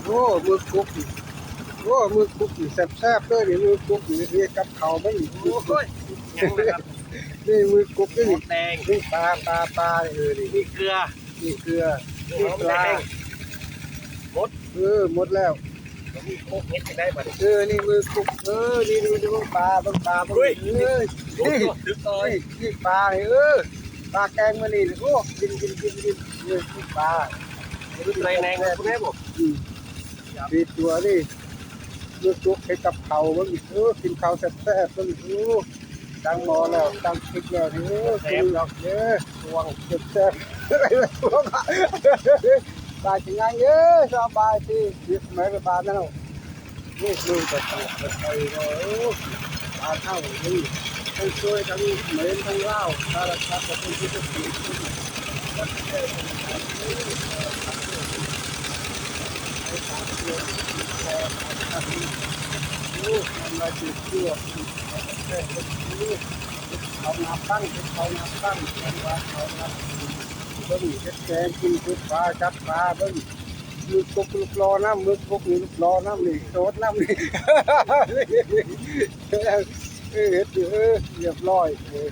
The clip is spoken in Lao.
ໂອ້ ໝຶກກຸກນີ້ ໂອ້ ໝຶກກຸກນີ້ແຊບໆເດີນີ້ ໝຶກກຸກນີ້ເຮັດກັບເຂົ້າມັນນີ້ ໂອ້ຍ ຍັງນະຄັບ ນີ້ໝຶກກຸກນີ້ ໝົດແດງ ນີ້ປາ ປາ ປາ ເອີ ນີ້ ມີເກືອ ມີເກືອ ມີປາ ໝົດ ເອີ ໝົດແລ້ວ ມີໂຄກເຮັດຈັ່ງໃດບັດນີ້ ເອີ ນີ້ໝຶກກຸກ ເອີ ນີ້ ນີ້ ນີ້ ເບິ່ງປາ ເບິ່ງປາ ເບິ່ງ ເອີ ນີ້ ນີ້ປານີ້ ເອີ ປາແກງມື້ນີ້ ໂອ້ ກິນ ກິນ ກິນ ກິນ ເອີ ປາ ໄດ້ແນງ ອືມ ດີຕົວນີ້ ລູກຈຸກເຮັດກັບເຂົ້າເບິ່ງ ເອີ ກິນເຂົ້າແຊບໆເບິ່ງ ໂອ້ ຕັ້ງໝໍ້ແລ້ວ ຕັ້ງຕິກແລ້ວນີ້ ໂອ້ ແຊບດອກເດີ ຊ່ວງແຊບໆ ບາຍຊິງາງເດີ ສະບາຍດີ ເຮັດແມ່ນບານນັ້ນ ໂອ້ ເບິ່ງແຕ່ໄກເນາະ ໂອ້ ບານເຮົານີ້ ໄປຊ່ວຍກັນເໝນທັງລາວ ສາລະພັດປະເທດທີ່ເປັນ ເອົາໜ້າຕັ້ງ ເອົາໜ້າຕັ້ງ ເອົາໜ້າຕັ້ງ ເອົາໜ້າຕັ້ງ ເບິ່ງເຮັດແກງກິນ ເຮັດປາ ຈັບປາ ເບິ່ງ ມືກົກລູກຫຼໍ່ນຳ ມືກົກນີ້ລູກຫຼໍ່ນຳນີ້ ໂສດນຳນີ້ ເຮັດຢູ່ ເອີ ຮຽບຮ້ອຍ ເອີ.